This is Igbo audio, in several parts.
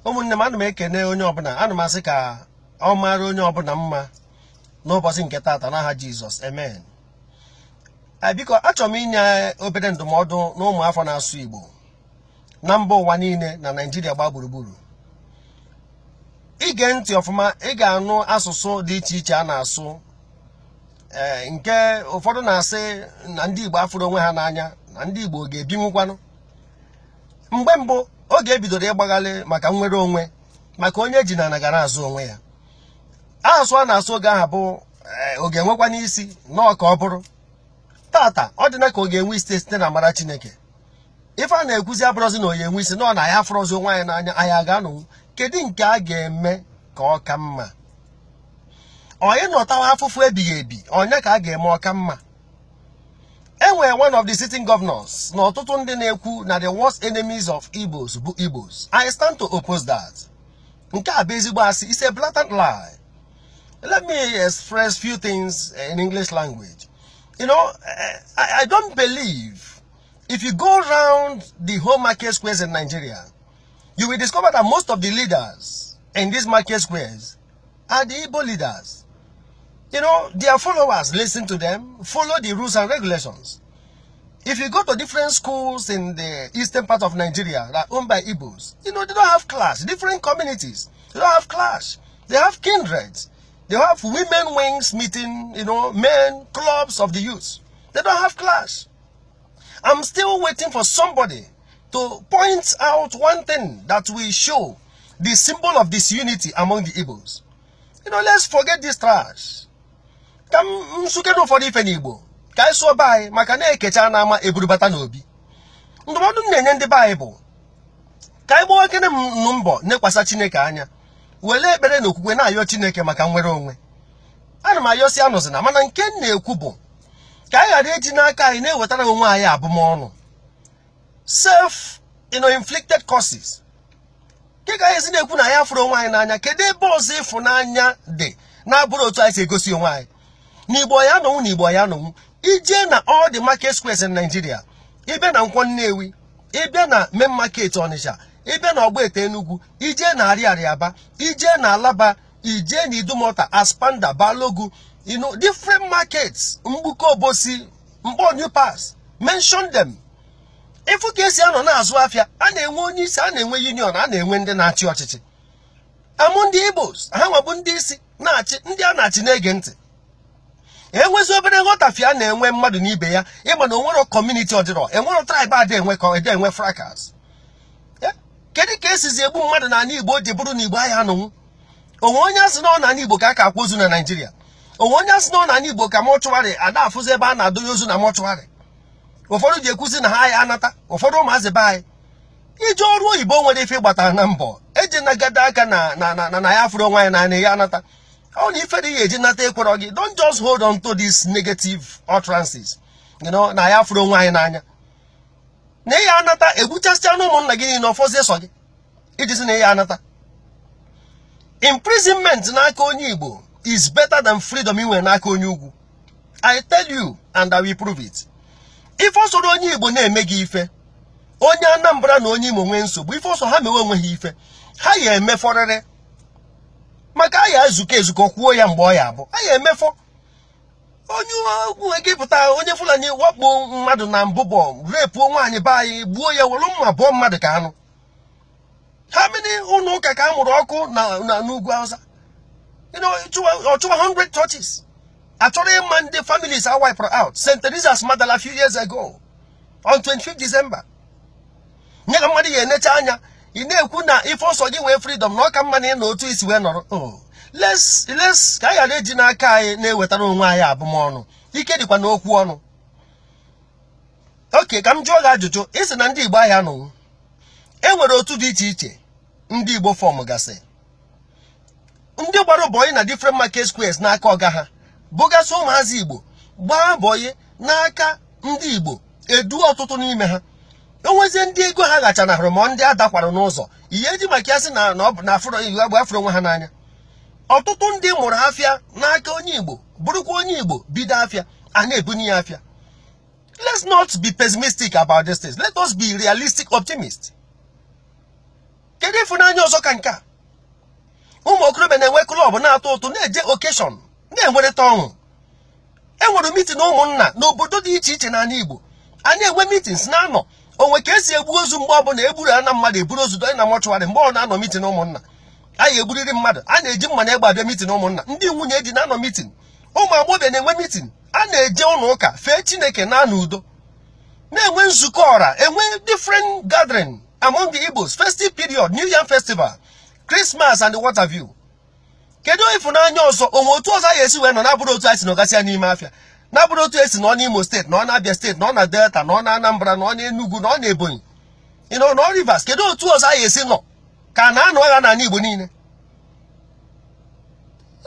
Ụmụnne m, ana m ekene onye ọbụla. Ana m asị ka ọ mara onye ọbụla mma n'ụbọchị nke taata n'aha Jizọs, amen. Biko, achọrọ m inye obere ndụmọdụ na ụmụafọ na-asụ Igbo na mba ụwa niile na Naịjirịa gbaa gburugburu. Ige ntị ọfụma, ị ga-anụ asụsụ dị iche iche a na-asụ, ee, nke ụfọdụ na-asị na ndị Igbo afụrụ onwe ha n'anya, na ndị Igbo ga-ebinwukwanụ. Mgbe mbụ, oge ebidoro ịgbaghalị maka nnwere onwe, maka onye ji na ga na-azụ onwe ya, asụsụ a na-asụ oge ahụ bụ ọ ga-enwekwa n'isi nọọ ka ọ bụrụ tata. Ọ dị na ka ọ ga-enwe isi site na amara Chineke. Ife a na-ekwuzi abụrụzi na onye enwe isi nọ na ya afụrụzi onwe anyị n'anya, anyị a ga-anọnwu. Kedu nke a ga-eme ka ọ ka mma? Onye nọtawa afụfụ ebighị ebi, onye ka a ga-eme ọka mma? Enwere one of the sitting governors na ọtụtụ ndị na-ekwu na the worst enemies of Igbos bụ Igbos. I stand to oppose that. Nke a bụ ezigbo asị. It's a blatant lie. Let me express few things in English language. I don't believe, if you go round the whole market squares in Nigeria, you will discover that most of the leaders in these market squares are the Igbo leaders. Their followers listen to them, follow the rules and regulations. If you go to different schools in the eastern part of Nigeria that are owned by Igbos, they don't have clash. Different communities, they don't have clash. They have kindreds. They have women wings meeting, men, clubs of the youth. They don't have clash. I'm still waiting for somebody to point out one thing that will show the symbol of disunity among the Igbos. Let's forget this trash. Ka m sukene ụfọdụ ife n'Igbo ka anyị sụọ be anyị, maka na-ekecha n'ama eburubata n'obi. Ndụmọdụ m na-enye ndị be anyị bụ ka anyị gbawakene m nụ mbọ nekwasa Chineke anya, were ekpere na okwukwe na-ayọ Chineke maka nnwere onwe. Ana m ayọsi anụzina, mana nke m na-ekwu bụ ka anyị ghara eji n'aka anyị na-ewetara onwe anyị abụmọnụ, self inflicted curses. Ke ka anyị si na-ekwu na anyị afụrụ onwe anyị n'anya? Kedu ebe ọzọ ịfụnanya dị na-abụrụ otu anyị si egosi onwe anyị n'Igbo ya anọnwụ, n'Igbo ya anọnwụ? Ije na all the market squares in Nigeria, ịbịa na Nkwọ Nnewi, ịbịa na main market Ọnịsha, ịbịa na Ọgbaete Enugu, ije na Ariaria Aba, ije na Alaba, ije na Idumota, Aspamda, Balogun, different markets, Mgbuka, Obosi, Mkpọ, New Pass, mention them. Ịfụ ka esi anọ na-azụ afịa, a na-enwe onye isi, a na-enwe union, a na-enwe ndị na-achị ọchịchị. Amụ ndị Igbos, ha nwabụ ndị isi na-achị, ndị a na-achị na-ege ntị. Enwezi obere nghọtafie a na-enwe mmadụ na ibe ya, ịma na onwero community ọdịrọ, enwero tribe ada enwe ka ede enwe fracas. Kedu ka esizi egbu mmadụ n'ala Igbo ji bụrụ na Igbo ahịa anọnwụ? Onwe onye asị na ọ n'ala Igbo ka a ka akwa ozu na Naịjirịa? Onwe onye asị na ọ n'ala Igbo ka mortuary ada afụzi ebe a na-adonye ozu na mortuary? Ụfọdụ ji ekwuzi na ha ya anata. Ụfọdụ ụmụazị be anyị ije ọrụ oyibo nwere ife ịgbatara na mbọ eji nagada aka na ya fụrụ onwe anyị n'anya ya anata. Ọ na ife dị ya eji nata ekwerọ gị. Don't just hold on to these negative utterances na ya fụrụ onwe anyị n'anya na ya anata. Egbuchasịa na ụmụnna gị niile, ọfọzie sọ gị iji sị na ya anata. Imprisonment n'aka onye Igbo is better than freedom inwe n'aka onye ugwu. I tell you and I will prove it. Ife ọsọrọ onye Igbo na-eme gị ife, onye Anambra na onye Imo nwee nsogbu, ife ọsọ ha mewe onwe ha ife ha ya emefọrịrị, maka a ya ezukọ ezukọ kwuo ya mgbe ọ ya abụ a ya emefọ. Onye ugwu ike pụta, onye Fulani wakpo mmadụ na mbụbọ, repuo nwaanyị be anyị, gbuo ya, were mma bụọ mmadụ ka anụ ha. Many ụlọ ụka ka a mụrụ ọkụ na n'ugwu Hausa? Ọchụwa 100 churches, achọrọ ịma ndị families a wiped out. St. Teresa's Madala few years ago on 25th December. Nye ka mmadụ ya enecha anya, ị na-ekwu na ife ọsọ gị nwee freedom na ọ ka mma na ị na otu isi wee nọrọ. Oh, let's ka anyị ghara eji n'aka anyị na-ewetara onwe anyị abụmọnụ. Ike dịkwa n'okwu ọnụ. Oke ka m jụọ gị ajụjụ. Ị sị na ndị Igbo ahịa nọ, e nwere otu dị iche iche ndị Igbo form gasị, ndị gbara boy na different market squares n'aka ọga ha bụgasị ụmụazị Igbo gbaa boy n'aka ndị Igbo edu ọtụtụ n'ime ha. Onwezie ndị ego ha gachanahụrụ, ma ndị adakwara n'ụzọ ihe eji maka ya sị na ọ bụ na afụrụ Igbo agba afụrụ onwe ha n'anya. Ọtụtụ ndị mụrụ afịa n'aka onye Igbo, bụrụkwa onye Igbo bido afịa, a na-ebunye ya afịa. Let's not be pessimistic about these things. Let us be realistic optimist. Kedu Kedu ịfụnanya ọzọ ka nke a? Ụmụ okorobịa na-enwe club, na-atụ ụtụ, na-eje occasion, na-enwerịta ọṅụ. Enwere meeting ụmụnna n'obodo dị iche iche n'ala Igbo. A na-enwe meetings, na-anọ onwe ka esi egbu ozu. Mgbe ọbụla egburu ana mmadụ, eburu ozu donye na mortuary. Mgbe ọ na-anọ meeting ụmụnna, anyị egburiri mmadụ, a na-eji mma na egbe abịa meeting ụmụnna. Ndị nwunye di na-anọ meeting, ụmụ agbọghọbịa na-enwe meeting, a na-eje ụlọ ụka fee Chineke na udo, na-enwe nzukọ ọra, enwe different gathering among the Igbos, festive period, New Yam Festival, Christmas and the what have you. Kedu ịfụnanya ọzọ? Onwe otu ọzọ anyị esi wee nọ na-abụrụ otu anyị si nọgasịa n'ime afịa, na-abụrụ otu esi nọ n'Imo Steeti, nọ na Abia Steeti, nọ na Delta, nọ na Anambra, nọ na Enugu, nọ na Ebonyi, nọ na Rivers? Kedu otu ọzọ anyị esi nọ ka na-anụ agha n'ala Igbo niile,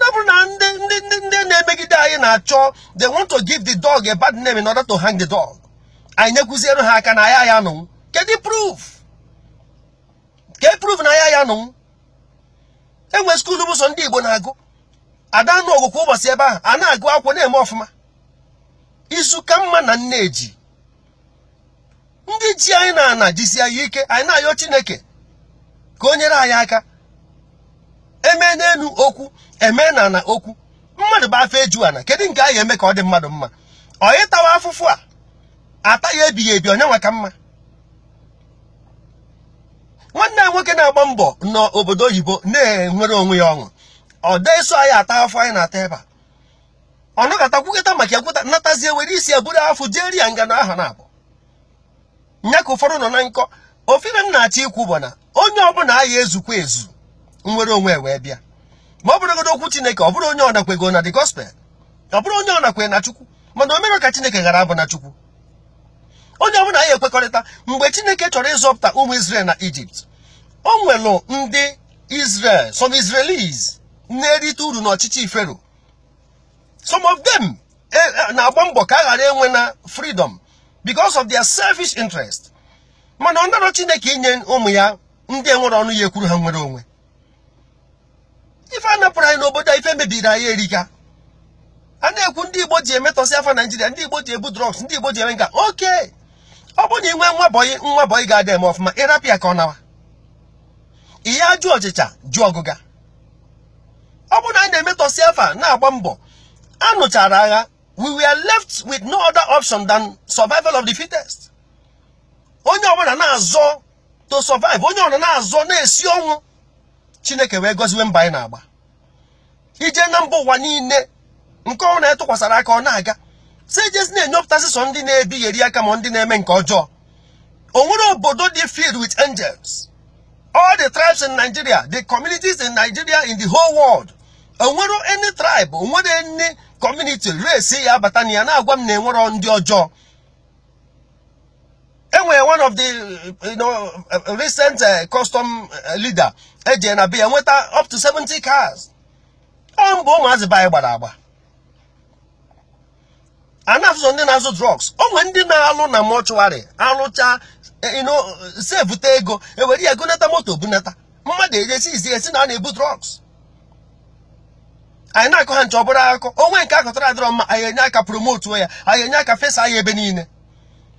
na bụrụ na ndị na-emegide anyị na-achọ, they want to give the dog a bad name in order to hang the dog? Anyị nyekwuziere ha aka na ya ya nụ. Kedu proof? Ke proof na ya ya nụ? Enwe school bụ sọ ndị Igbo na-agụ, ada anụ ọgụ kwa ụbọchị ebe ahụ, a na-agụ akwụkwọ, na-eme ọfụma. Izu ka mma na nneji ndị ji anyị na ana jisi anyị ike. Anyị na-ayọ Chineke ka o nyere anyị aka. Eme n'elu okwu, eme na ana okwu, mmadụ bụ afọ eju ana. Kedu nke anyị eme ka ọ dị mmadụ mma? Ọ ịtawa afụfụ a ata ya ebighị ebi, onye nwa ka mma? Nwanne ya nwoke na-agba mbọ n'obodo oyibo na-enwere onwe ya ọṅụ, ọ deso anyị ata afọ anyị na-ata ebe a. Ọ nọkọta kwukọta maka ekweta natazie, were isi ya buru afọ jee ya ngano aha na abụ nya ka ụfọdụ nọ na nkọ. Ofire m na-achọ ikwu bụ na onye ọbụla anyị ezukwa ezu nwere onwe wee bịa, ma ọ bụrụgodo okwu Chineke, ọ bụrụ onye ọ nakwego na the gospel, ọ bụrụ onye ọ nakwe na Chukwu, mana o mere ka Chineke ghara abụ na Chukwu. Onye ọbụla anyị ekwekọrịta, mgbe Chineke chọrọ ịzọpụta ụmụ Israel na Egypt, o nwelụ ndị Israel, some Israelis na-erite uru n'ọchịchị Pharaoh. Some of them na-agba mbọ ka a ghara enwe na freedom because of their selfish interest. Mana ọ narọ Chineke inye ụmụ ya ndị enwere ọnụ ya ekwuru ha nwere onwe. Ife a napụrụ anyị n'obodo a, ife mebiri anyị erika. A na-ekwu ndị Igbo ji emetọsị afa Naijiria, ndị Igbo ji ebu drugs, ndị Igbo ji eme nka. Oke ọ bụrụ na ị nwee nwa boy, nwa boy ga-adị eme ọfụma, ịrapụ ya ka ọ nawa ihe ajụ ọchịcha jụ ọgụga. Ọ bụrụ na anyị na-emetọsị afa, na-agba mbọ anụchara agha, we were left with no other option than survival of the fittest. Onye ọbụla na-azọ to survive, onye ọbụla na-azọ, na-esi ọnwụ. Chineke wee gọziwe mba anyị na-agba ije na mba ụwa niile. Nke ọ na-etụkwasara aka, ọ na-aga si ejezi na-enyopụtasị sọ ndị na-ebigheri aka ma ndị na-eme nke ọjọọ. O nwere obodo dị filled with angels. All the tribes in Nigeria, the communities in Nigeria, in the whole world, o nwere any tribe, o nwere any community, race ya abata na ya na-agwa m na enwero ndị ọjọọ. Enwere one of the recent custom leader eje na be ya nweta up to 70 cars. Ọ mbụ ụmụazị be anyị gbara agba, a na-afụzọ ndị na-azụ drugs. O nwere ndị na-alụ na mortuary, alụcha, sevute ego, ewere ya gonata moto, bunata mmadụ, ejesi izi esi na a na-ebu drugs. Anyị na-akọ ha nche, ọ bụrụ akụkọ onwe nke akọtara adịrọ mma, anyị enye aka promotuo ya, anyị enye aka fesa ya ebe niile.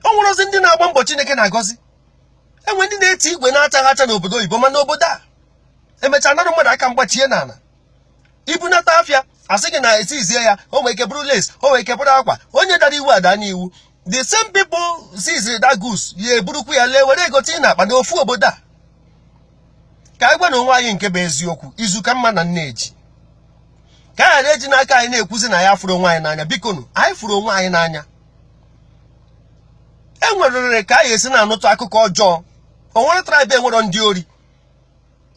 O nwere ozi ndị na-agba mbọ Chineke na-agọzi. Enwe ndị na-eti igwe na-achaghị acha n'obodo oyibo, mana obodo a emechaa narụ mmadụ aka mgbachie n'ala ibunata afịa, asị gị na esi izie ya. O nwere ike bụrụ lace, o nwere ike bụrụ akwa. Onye dara iwu ada n'iwu. The same people seized that goods ya, eburukwu ya lee, were ego tinye n'akpa n'ofu obodo a. Ka anyị gwa na onwe anyị nke bụ eziokwu. Izu ka mma na nneji ka anyị ghara eji n'aka anyị na-ekwuzi na ya fụrụ onwe anyị n'anya. Bikonu, anyị fụrụ onwe anyị n'anya. E nwerere ka anyị esi na-anụtụ akụkọ ọjọọ. O nwere tribe enwero ndị ori,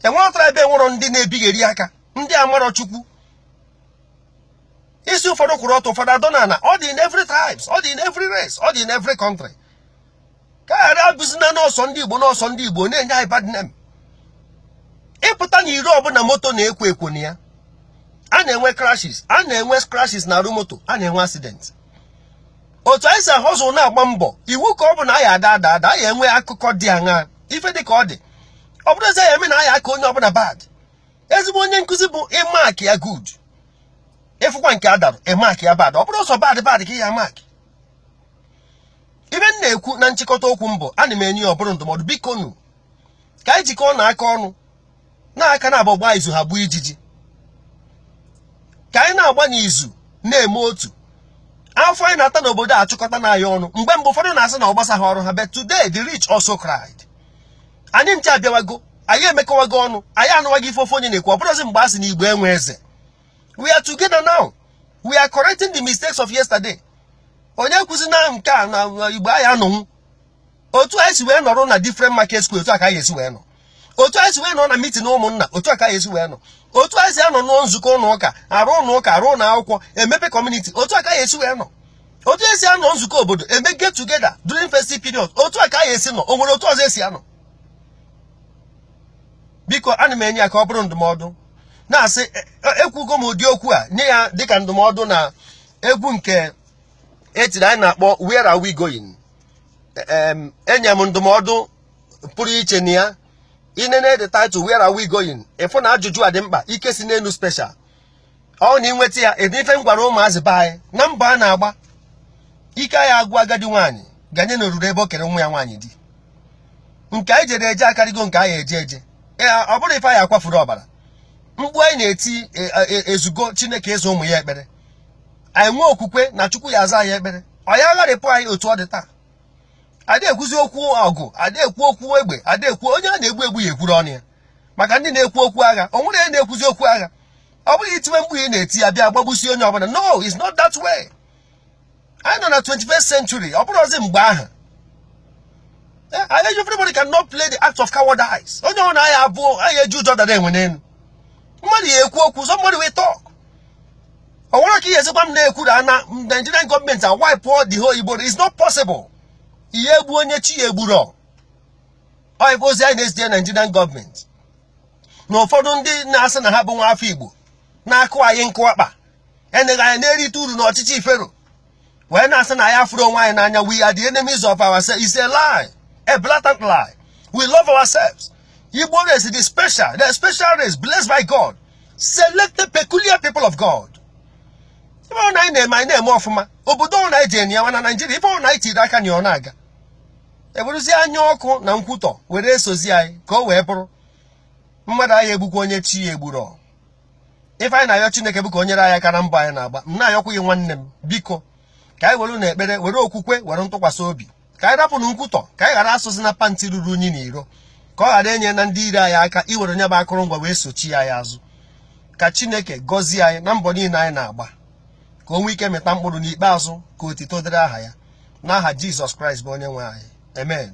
enwero tribe enwero ndị na-ebigheri aka, ndị amarọ Chukwu. Isi ụfọdụ kwụrụ ọtọ, ụfọdụ adọ n'ala. Ọ dị in every tribes, ọ dị in every race, ọ dị in every country. Ka ghara abụzina n'ọsọ ndị Igbo, n'ọsọ ndị Igbo na-enye anyị bad name. Ịpụta na iro ọbụla moto na-ekwo ekwo na ya, a na-enwe crashes, a na-enwe crashes na arụ moto, a na-enwe accident. Otu anyị si ahụzụ na-agba mbọ, iwu ka ọ bụ na anyị ada ada ada, anyị enwe akụkọ dị aṅaa, ife dị ka ọ dị. Ọ bụrụzi ya eme na anyị aka onye ọbụla bad. Ezigbo onye nkụzi bụ ịmark ya good, ịfụkwa nke adarụ, ịmark ya bad. Ọ bụrụ ọsọ bad bad ka ya mark. Ibe m na-ekwu na nchịkọta okwu mbụ, ana m enye ya ọ bụrụ ndụmọdụ. Biko nu, ka anyị jikọọ na aka ọnụ. Na-aka na-abụ gbaa izu ha gbuo ijiji. Ka anyị na-agba n'izu na-eme otu afọ anyị na-ata n'obodo a, achụkọta na anyị ọnụ. Mgbe mbụ, ụfọdụ na-asị na ọ gbasaghị ọrụ ha, but today the rich also cried. Anyị nche abịawago, anyị emekọwago ọnụ, anyị anụwaghị ife ofe onye na-ekwu. Ọ bụrụzi mgbe a sị na Igbo enwe eze. We are together now. We are correcting the mistakes of yesterday. Onye kwụsị na nke a na Igbo anyị anọnwụ. Otu anyị si wee nọrọ na different market square, otu a ka anyị esi wee nọ. Otu anyị si wee nọ na meeting ụmụnna, otu a ka anyị esi wee nọ. Otu anyị si anọ n'ụlọ nzukọ ụlọ ụka, arụ ụlọ ụka, arụ ụlọ akwụkwọ, emepe community, otu a ka anyị esi wee nọ. Otu esi anọ nzukọ obodo, eme get together during festive period, otu a ka anyị esi nọ. O nwere otu ọzọ esi anọ? Biko, ana m enye ya ka ọ bụrụ ndụmọdụ, na-asị ekwugo m ụdị okwu a nye ya dịka ndụmọdụ na egwu nke etiri anyị na-akpọ "Where Are We Going?" Enye m ndụmọdụ pụrụ iche na ya. Inene the title, "Where Are We Going?", ịfụ na ajụjụ a dị mkpa. Ike si n'elu special ọ na ịnweta ya. Edu ife m gwara ụmụazị be anyị na mbọ a na-agba ike anyị agụ agadi nwaanyị ganye na oruru ebe o kere nwa ya nwaanyị di. Nke anyị jere eje akarịgo nke anyị eje eje. Ọ bụrụ ife anyị akwafuru ọbara, mkpu anyị na-eti ezugo Chineke ịzụ ụmụ ya ekpere. Anyị nwee okwukwe na Chukwu ya aza anyị ekpere, ọ ya agharịpụ anyị otu ọ dị taa. Adị ekwuzi okwu ọgụ, adị ekwu okwu egbe, adị ekwu onye a na-egbu egbu ya ekwuru ọnụ ya. Maka ndị na-ekwu okwu agha, o nwere onye na-ekwuzi okwu agha. Ọ bụghị itiwe mkpu ị na-eti ya bịa gbagbusi onye ọbụla. No, it's not that way. Anyị nọ na 21st century, ọ bụrụzi mgbe ahụ. Everybody cannot play the act of cowardice. Onye ọ na-aya abụọ anyị eji ụjọ dara enwe n'elu mmadụ ya ekwu okwu. Somebody will talk. O nwere ka ihe esikwa m na-ekwu na Nigerian gọọmenti a wipe the whole Igbo. It's not possible. Ihe egbu onye chi ya egburu ọ ife ozi anyị na-ezite Nigerian gọọmenti na ụfọdụ ndị na-asị na ha bụ nwa afọ Igbo na-akụ anyị nkụ akpa eneghị anyị na-erite uru n'ọchịchị ifero wee na-asị na anyị afụrụ onwe anyị n'anya. We are the enemies of ourselves is a lie, a blatant lie. We love ourselves. Igbo race is special, the special race blessed by God, selected peculiar people of God. Ife ọ na anyị na-eme, anyị na-eme ọfụma. Obodo ọ na anyị jere ya na Naijiria, ife ọ na anyị tiri aka na ọ na-aga ewerezie anya ọkụ na nkwutọ were esozi anyị ka o wee bụrụ mmadụ anyị egbukwa onye chi ya egburu. Ife anyị na-ayọ Chineke bụ ka o nyere anyị aka na mbọ anyị na-agba. M na-ayọkwa gị, nwanne m, biko, ka anyị were na ekpere, were okwukwe, were ntụkwasị obi, ka anyị rapụ na nkwutọ, ka anyị ghara asụsụ na pantị ruru unyi na iro, ka ọ ghara enye na ndị ire anyị aka iwere onye bụ akụrụngwa wee sochi anyị azụ. Ka Chineke gọzie anyị na mbọ niile anyị na-agba, ka o nwee ike mịta mkpụrụ n'ikpeazụ, ka otito dịrị aha ya, n'aha Jizọs Kraịst bụ onye nwe anyị. Amen.